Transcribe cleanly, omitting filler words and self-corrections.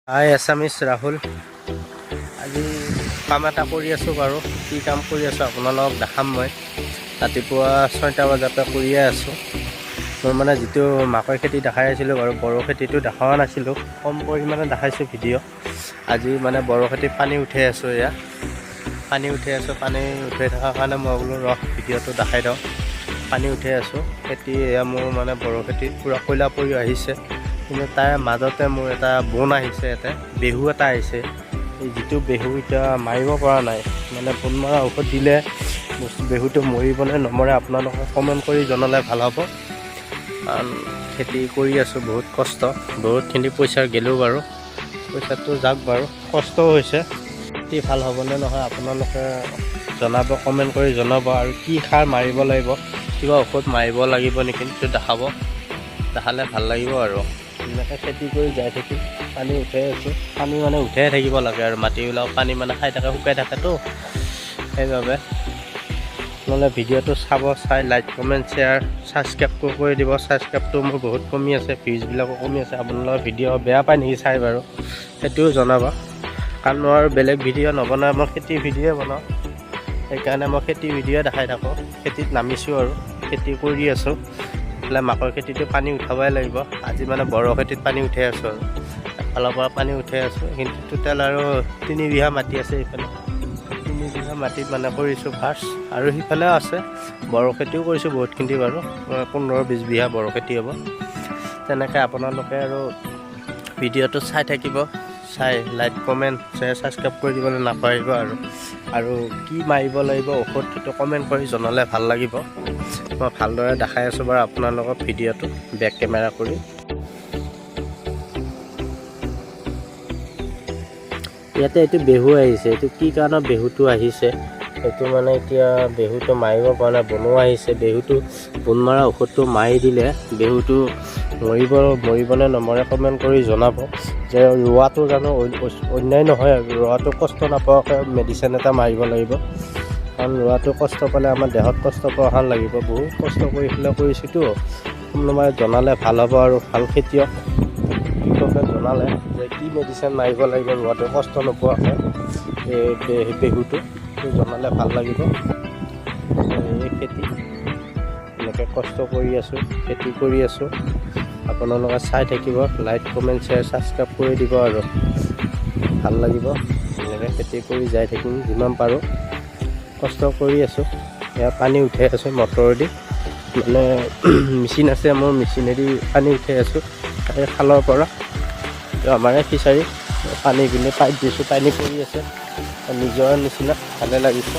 হাই এছামিছ ৰাহুল। আজি কাম এটা কৰি আছোঁ বাৰু। কি কাম কৰি আছোঁ আপোনালোকক দেখাম মই। ৰাতিপুৱা 6টা বজাৰ পৰা কৰিয়ে আছোঁ। মই মানে যিটো মাকৈ খেতি দেখাই আছিলোঁ বাৰু, বড়ো খেতিটো দেখাৱা নাছিলোঁ, কম পৰিমাণে দেখাইছোঁ ভিডিঅ'। আজি মানে বড়ো খেতিত পানী উঠাই আছোঁ। এয়া পানী উঠাই আছোঁ। পানী উঠাই থকাৰ কাৰণে মই বোলো ৰহ, ভিডিঅ'টো দেখাই দিওঁ। পানী উঠাই আছোঁ খেতি। এয়া মোৰ মানে বড়ো খেতিত পূৰা কয়লা পৰি আহিছে। কিন্তু তাৰ মাজতে মোৰ এটা বন আহিছে, ইয়াতে বেহু এটা আহিছে। এই যিটো বেহু এতিয়া মাৰিব পৰা নাই, মানে বন মৰা ঔষধ দিলে বস্তু বেহুটো মৰিবনে নমৰে, আপোনালোকে কমেণ্ট কৰি জনালে ভাল হ'ব। কাৰণ খেতি কৰি আছোঁ, বহুত কষ্ট, বহুতখিনি পইচা গ'লেও বাৰু, পইচাটো যাওক বাৰু, কষ্টও হৈছে। খেতি ভাল হ'বনে নহয় আপোনালোকে জনাব, কমেণ্ট কৰি জনাব। আৰু কি সাৰ মাৰিব লাগিব, কিবা ঔষধ মাৰিব লাগিব নেকি, সেইটো দেখাব, দেখালে ভাল লাগিব। আৰু এনেকৈ খেতি কৰি যাই থাকিম। পানী উঠাই আছোঁ। পানী মানে উঠাই থাকিব লাগে আৰু মাটিবিলাক পানী মানে খাই থাকে, শুকাই থাকেতো, সেইবাবে। নহ'লে ভিডিঅ'টো চাব, চাই লাইক, কমেণ্ট, শ্বেয়াৰ, ছাবস্ক্ৰাইব কৰি দিব। ছাবস্ক্ৰাইবটো মোৰ বহুত কমি আছে, ভিউজবিলাকো কমি আছে। আপোনালোকৰ ভিডিঅ' বেয়া পায় নেকি চাই বাৰু, সেইটোও জনাব। কাৰণ মই আৰু বেলেগ ভিডিঅ' নবনাওঁ, মই খেতিৰ ভিডিঅ'ই বনাওঁ। সেইকাৰণে মই খেতিৰ ভিডিঅ' দেখাই থাকোঁ। খেতিত নামিছোঁ আৰু খেতি কৰি আছোঁ। এইফালে মাকৈ খেতিটো পানী উঠাবই লাগিব। আজি মানে বড়ো খেতিত পানী উঠাই আছোঁ আৰু এফালৰ পৰা পানী উঠাই আছোঁ। কিন্তু টোটেল আৰু 3 বিঘা মাটি আছে। এইফালে 3 বিঘা মাটিত মানে কৰিছোঁ ফাৰ্ষ্ট। আৰু সিফালেও আছে, বড়ো খেতিও কৰিছোঁ বহুতখিনি বাৰু, 15-20 বিঘা বড়ো খেতি হ'ব তেনেকৈ। আপোনালোকে আৰু ভিডিঅ'টো চাই থাকিব, চাই লাইক, কমেণ্ট, শ্বেয়াৰ, ছাবস্ক্ৰাইব কৰি দিবলৈ নাপাহৰিব। আৰু আৰু কি মাৰিব লাগিব ঔষধ, সেইটো কমেণ্ট কৰি জনালে ভাল লাগিব। মই ভালদৰে দেখাই আছোঁ বাৰু আপোনালোকক ভিডিঅ'টো বেক কেমেৰা কৰি। ইয়াতে এইটো বেহু আহিছে। এইটো কি কাৰণত বেহুটো আহিছে, সেইটো মানে এতিয়া বেহুটো মাৰিব পৰা নাই। বনোৱা আহিছে বেহুটো। বন মৰা ঔষধটো মাৰি দিলে বেহুটো মৰিব, মৰিবনে নমৰে কমেণ্ট কৰি জনাব। যে ৰোৱাটো জানো অন্যায় নহয় আৰু ৰোৱাটো কষ্ট নাপাৱাকৈ মেডিচিন এটা মাৰিব লাগিব। কাৰণ ৰোৱাটো কষ্ট পালে আমাৰ দেহত কষ্ট পোৱা যেন লাগিব। বহুত কষ্ট কৰি পেলাই কৰিছোঁতো। কোনোবাই জনালে ভাল হ'ব। আৰু ভাল খেতিয়ক কৃষকে জনালে যে কি মেডিচিন মাৰিব লাগিব ৰোৱাটো কষ্ট নোপোৱাকৈ এই বেহুটো, সেইটো জনালে ভাল লাগিব। এই খেতি এনেকৈ কষ্ট কৰি আছোঁ, খেতি কৰি আছোঁ। আপোনালোকে চাই থাকিব, লাইক, কমেণ্ট, শ্বেয়াৰ, ছাবস্ক্ৰাইব কৰি দিব আৰু ভাল লাগিব। এনেকৈ খেতি কৰি যাই থাকিম যিমান পাৰোঁ। কষ্ট কৰি আছোঁ। এয়া পানী উঠাই আছোঁ মটৰেদি, মানে মেচিন আছে মোৰ, মেচিনেদি পানী উঠাই আছোঁ এই খালৰ পৰা। এইটো আমাৰে ফিচাৰী। পানী পিনে পাইপ দিছোঁ, পানী পৰি আছে নিজৰ নিচিনা, ভালে লাগিছে।